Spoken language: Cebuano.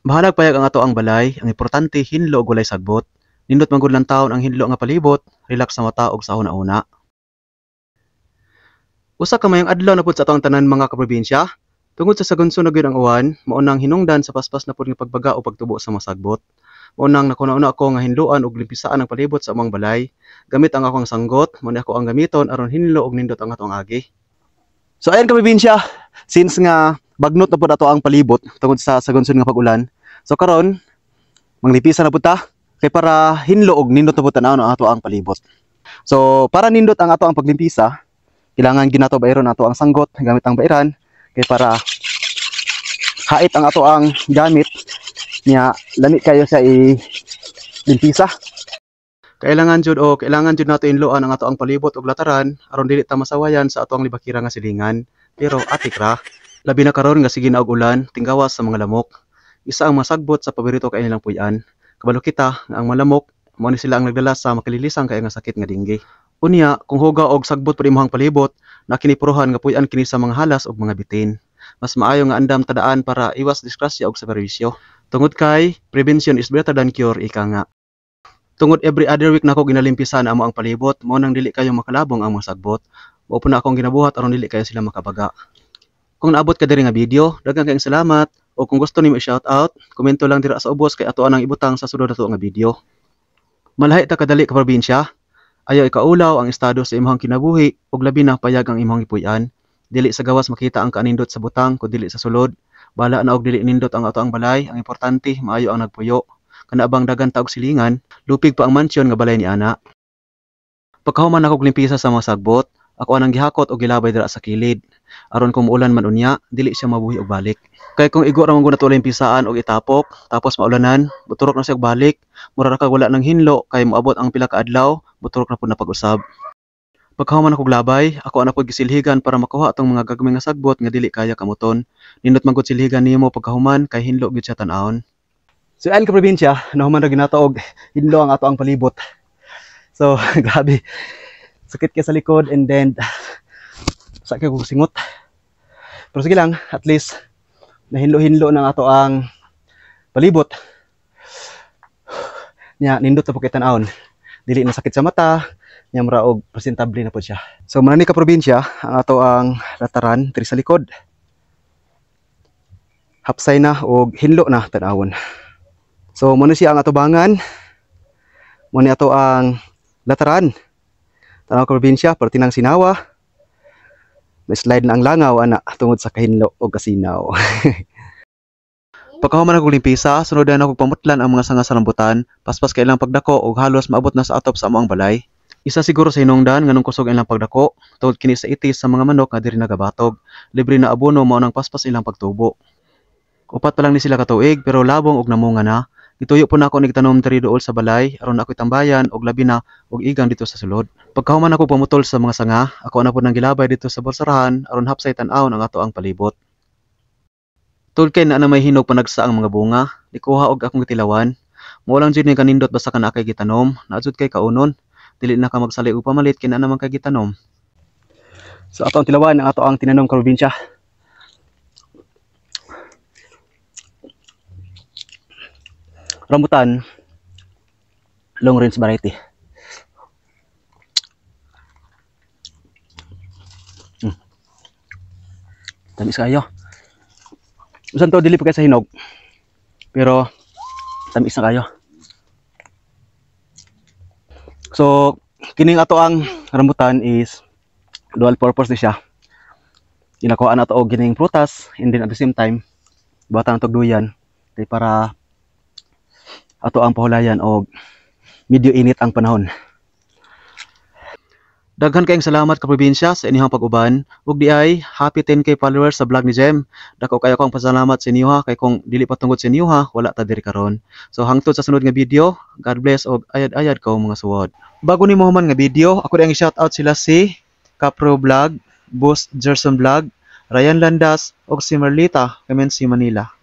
Bahalag payag ang ato ang balay, ang importante hinlo ug walay sagbot. Nindot man gud lang taon ang hinlo nga palibot, relax sa mata ug sa huna-huna. Usa ka mayong adlaw na pud sa atong tanan, mga kaprobinsya. Tungod sa sagunso na gyud ang uwan, mao nang hinungdan sa paspas na pud nga pagbaga o pagtubo sa mga sagbot. Mao nang nakuna-una ako nga hinloan ug limpisaan ang palibot sa among balay. Gamit ang akong sanggot, mao ni ako ang gamiton aron hinlo ug nindot ang atong agi. So ayan, kaprobinsya, since nga bagnot na pud ato ang palibot tungod sa sagunson nga pag-ulan. So karon manglimpisa na pud ta kay para hinlo og nindot na pud tan-awon ang ato ang palibot. So para nindot ang ato ang paglimpisa, kailangan ginato bayron ato ang sanggot gamit ang bayran kay para hait ang ato ang gamit niya, lami kayo sa i limpisa. Kailangan jud o kailangan jud nato inloan ang ato ang palibot og lataran aron dili ta masawayan sa ato ang libakira nga silingan. Pero atik ra, labi na karon nga sige na og ulan, tinggawas sa mga lamok. Isa ang masagbot sa paborito kay nilang puy-an. Kabalo kita nga ang malamok mao ni sila ang nagdala sa makalilisang kay nga sakit nga dengue. Unya, kung huga og sagbot pud imong palibot, na kini puruhan nga puy-an kini sa mga halas ug mga bitin. Mas maayo nga andam tadaan para iwas disgrasya og sa perwisyo. Tungod kay prevention is better than cure, ika nga. Tungod every other week nako ginalimpisan amo ang palibot, mao nang dili kayo makalabong ang mga sagbot. Mao po na akong ginabuhat aron dili kayo sila makabaga. Kung naabot ka diri nga video, daghang kayong salamat. O kung gusto nimo i-shout out, komento lang dira sa ubos kay ato anang ibutang sa sulod nato nga video. Malahi ta kadali, ka probinsya. Ayaw ikaulaw ang estado sa imong kinabuhi ug labi na payag ang imong gipuy-an. Dili sa gawas makita ang kanindot sa butang kun dili sa sulod. Bala na og dili nindot ang ato ang balay, ang importante maayo ang nagpuyo. Kana bang dagan ta og silingan, lupig pa ang mansyon nga balay ni ana. Pagkahuman nako limpisa sa mga sagbot, ako anang gihakot og gilabay dira sa kilid. Aron kung muulan man unya, dili siya mabuhi og balik. Kay kung igo ra man gud nato limpisaan og itapok, tapos maulanan, buturok na siya og balik, mura ra kag wala nang hinlo kay moabot ang pila ka adlaw, buturok na pud na pag-usab. Pagkahuman ako labay, ako ana pud gisilhigan para makuha atong mga gagmay nga sagbot nga dili kaya kamuton. Nindot man gud silhigan nimo pagkahuman kay hinlo gyud siya tan-awon. So ayan, ka probinsya, nahuman ra ginato og hinlo ang ato ang palibot. So grabe. Sakit kay sa likod and then sakit kog singot. Pero sige lang, at least nahinlo-hinlo na ang ato ang palibot. Nya nindot na po kay tan-awon. Dili na sakit sa mata, nya mura og presentable na po siya. So mao ni, ka probinsya, ang ato ang lataran diri sa likod. Hapsay na og hinlo na tan-awon. So mao ni siya ang atubangan. Mao ni ato ang lataran. Tanaw, ka probinsya, parte ng sinawa. May slide na ang langaw ana tungod sa kahinlo og kasinaw. Pagkahuman ako limpisa, sunod na ako pamutlan ang mga sanga sa rambutan, paspas kay ilang pagdako og halos maabot na sa atop sa among balay. Isa siguro sa hinungdan nganong kusog ang ilang pagdako, tungod kini sa itis sa mga manok nga diri nagabatog. Libre na abono, mao nang paspas ilang pagtubo. 4 pa lang ni sila ka tuig pero labong og namunga na. Gituyo po nako nagtanom diri duol sa balay aron ako'y tambayan og labi na og igang dito sa sulod. Pagkahuman ako pamutol sa mga sanga, ako na po nang gilabay dito sa bolsarahan aron hapsay tan-awon ang ato ang palibot. Tul kay na may hinog panagsa ang mga bunga, nikuha og akong gitilawan. Mao lang jud ni kanindot basta ka naa kay gitanom, naa jud kay kaunon. Dili na ka magsali og pamalit kay naa naman kay gitanom. So ato ang tilawan ang ato ang tinanom, ka probinsya. Rambutan long range variety. Tamis kayo. Usan to dili pa kay sa hinog. Pero tamis na kayo. So kining ato ang rambutan is dual purpose ni siya. Ginakuha na to og kining prutas and then at the same time buhatan na to og duyan kay para ato ang pahulayan og medyo init ang panahon. Daghan kayong salamat, ka probinsya, sa inyong pag-uban. Ug di ay happy 10K followers sa vlog ni Jem. Dako kayo akong pasalamat sa inyo ha kay kung dili pa tungod sa inyo ha, wala ta diri karon. So hangtod sa sunod nga video, God bless og ayad-ayad ko mga suwod. Bago ni human nga video, ako di ang shout out sila si Capro Vlog, Boss Gerson Vlog, Ryan Landas ug si Merlita Kemensi Manila.